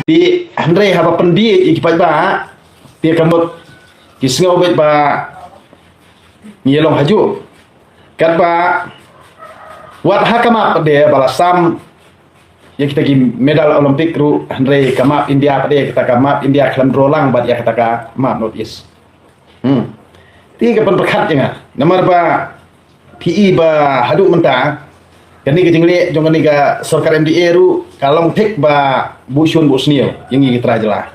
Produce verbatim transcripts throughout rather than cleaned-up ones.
Te hynrei haba pyndih ïa ki paidbah, te ka mut ki sngew beit ba ngi ïa long hajuh. Katba wat ha ka map pat de ba la sam ïa kita ki medal Olympic ruh, hynrei ka map India pat de, kata ka map India khlem draw lang bad ïa kata ka map North East. Hmm. Te ka pynpyrkhat ïa nga. Namar ba phi i ba haduh mynta kane ka jingleh jong kane ka sorkar M D A ruh ka long thik ba buh shun buh sniew ïa ngi ki trai jylla.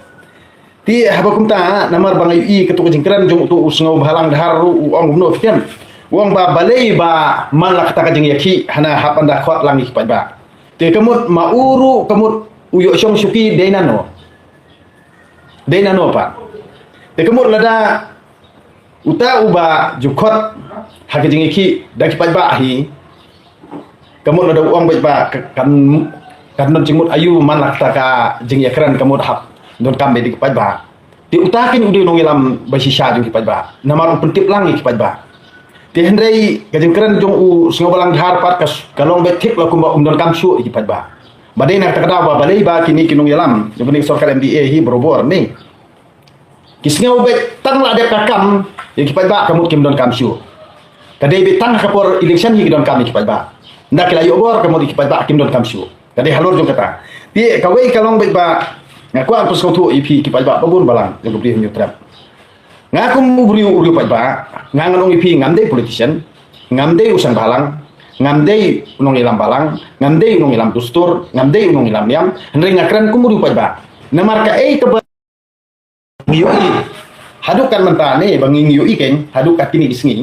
Te haba kumta, namar ba nga ïohi katto ka jingkren jong uto u sngewbhalang dhar ruh, u ong kumno phi kren. U ong ba balei ba man la kata ka jingïakhih hana hap ban da khot lang ïa ki paidbah. Te ka mut ma u ruh ka mut u ïoh shong shuki dei nano. Dei nano pat. Te ka mut lada uta uba ju khot ha ka jingïakhih da ki paidbah hi. Ka mut lada u ong beit ba ka, kan, kan don jingmut aïu man la kata ka jingïakren, ka mut hap donkam beit da ki paidbah. Te uta keiñ u dei u nongïalam ba shisha jong ki paidbah. Namar u pyntip lang ïa ki paidbah. Te hynrei ka jingkren jong u sngewbhalang dhar pat ka, ka long beit thik la kumba um donkam shuh ïa ki paidbah. Ba dei na kata ka daw ba balei ba kine ki nongïalam jong kane ka sorkar M D A hi barabor ne. Ki sngew beit tang la dep ka kam ïa ki paidbah ka mut kim donkam shuh. Ka dei beit tang ha ka por election hi ki donkam ïa ki paidbah. Nda ki la ïoh bor ka mut ïa ki paidbah kim donkam shuh. Ka dei halor jong kata. Te kawei ka long beit ba nga kwah pynsngewthuh ïa phi ki paidbah babun balang jong ka Bri Hynñiewtrep. Nga kum u briew, u briew paidbah, nga ngan ong ïa phi ngam dei politician, ngam dei u seng bhalang, ngam dei u nongïalam balang, ngam dei u nongïalam dustur, ngam dei u nongïalam niam, hynrei nga kren kum u briew paidbah. Namar kaei kaba ngi ïohi haduh kan mynta ne ba ngi, ngi ïohi keiñ haduh ka kine ki sngi.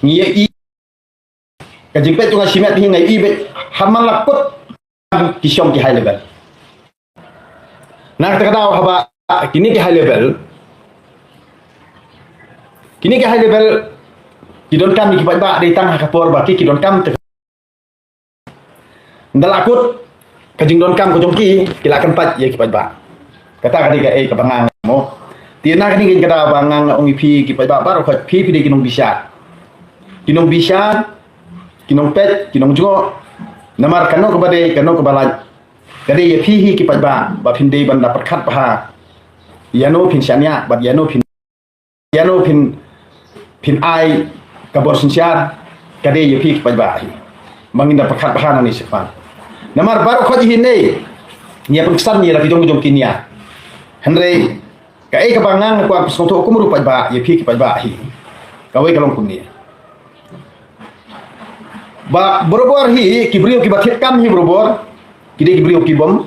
Ngi ïohi ka jingpeit jong nga shimet hi nga ïohi beit ha man la kut ki shong ki high level. Na kata ka daw haba kine ki high level, kine ki high level ki donkam ïa ki paidbah dei tang ha ka por ba ki, ki donkam te Nda la kut ka jingdonkam ka jong ki, ki la kyntait ïa ki paidbah. Kata ka dei kaei kaba nga nga mo. Te na kane ka daw ba nga nga ong ïa phi ki paidbah baroh, phi phi dei ki nongbishar. Ki nongbishar, ki nongpeit, ki nongjngoh. Namar kano kaba dei, kano kaba lait, ka dei ïa phi hi ki paidbah ba phin dei ban da pyrkhat bha ïano phin shaniah bad ïano phin ïano phin, phin ai ka bor synshar, ka dei ïa phi ki paidbah hi. Ba ngin da pyrkhat bha nangne shakhmat. Namar baroh khoit hi ne ngi ïa pynksan ïa la ki jong ki jong ki nia. Hynrei kaei kaba nga nga kwah pynsngewthuh kum u briew paidbah ïa phi ki paidbah hi, kawei ka long kumne. Ba barabor hi ki briew kiba thied kam hi barabor ki dei ki briew ki bym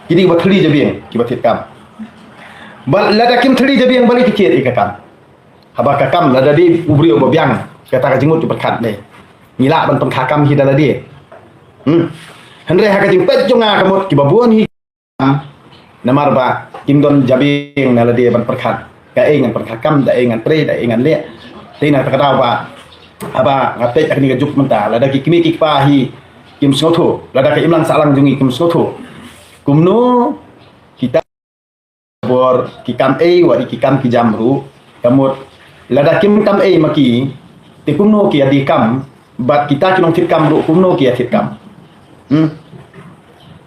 Ki dei kiba thylli jabieng kiba thied kam. Ba lada kim thylli jabieng balei ki thied ïa ka kam? Haba ka kam lada dei u briew ba biang, kata ka jingmut ki pyrkhat ne. Ngi lah ban pynkha kam hi da lade. Hmm. Hynrei ha ka jingpeit jong nga ka mut kiba bun hi kam. Namar ba kim don jabieng na lade ban pyrkhat. Kaei ngan pyrkhat kam, da ei ngan trei, da ei ngan leh. Te na kata ka daw ba haba nga peit ha kane ka juk mynta, lada ki kmie ki kpa hi kim sngewthuh, lada ka imlang sahlang jong ngi kim sngewthuh, kumno kita bor ki kam ei, wat ki kam ki jam ruh, ka mut lada kim kam ei ma ki, te kumno ki ïa die kam, bad kita ki nongthied kam ruh kumno ki ïa thied kam. Hmm.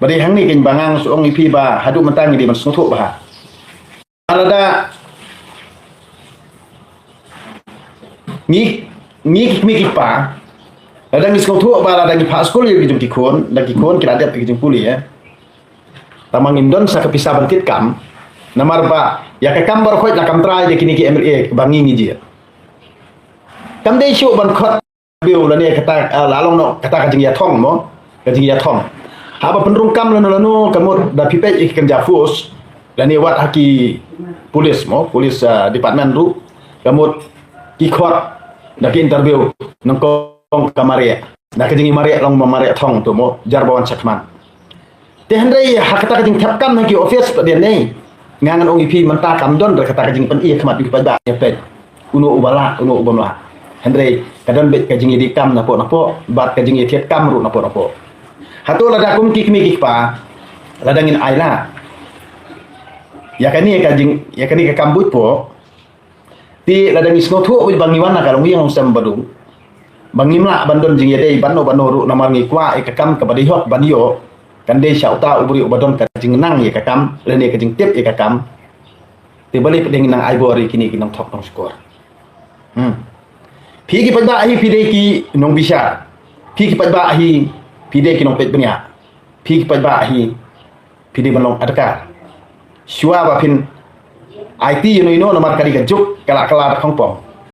Ba dei hangne keiñ ba nga nga shu ong ïa phi ba haduh mynta ngi dei ban sngewthuh bha. Lada ngi, ngi ki kmie ki kpa, lada ngi sngewthuh ba lada ngi phah skul ïa ki jong ki khun, da ki khun ki la dep ïa ki jingpule, eh. Tangba ngim don sa ka pisa ban thied kam. Namar ba ïa ka kam baroh khoit la kam trai da kine ki M L A ba ngi ngi jied. Kam dei shuh ban khot biu lane kata, ah, la long noh kata ka jingïathong mo, ka jingïathong. Haba pynrung kam lano lano ka mut da phi peit ïa ki kynja force lane wat ha ki police mo, police, ah, department ruh ka mut ki khot da ki interview nyngkong ka mareh. Da ka jingïamareh long ma mareh thong tu mo, jar ba wan shakhmat. Te hynrei ha kata ka jingthep kam ha ki office pat de ne, nga ngan ong ïa phi mynta kam don re kata ka jingpyni khmat ïa ki paidbah ïa peit uno uba lah, uno uba mlah. Hynrei ka don beit ka jingïadie kam napoh napoh bad ka jingïathied kam ruh napoh napoh. Hato lada kum ki kmie ki kpa, lada ngin ai lad ïa kane ka jing, ïa kane ka kam buit poh, te lada ngi sngewthuh ba ngi wan na ka longïing longsem baduk, ba ngim lah ban don jingïadei bad no bad no ruh namar ngi kwah ïa ka kam kaba dei hok ban ïoh. Kan dei sha uta u briew uba don ka jingnang ïa ka kam lane ka jingtip ïa ka kam. Te balei pat dei nang ai bor ïa kine ki nongthok nongshukor? Hmm. Phi ki paidbah hi phi dei ki nongbishar. Phi ki paidbah hi phi dei ki nongpeit bniah. Phi ki paidbah hi phi dei ban long adkar. Shuwa ba phin aiti ïa no ïa no namar ka dei ka juk ka la ka la khongpong.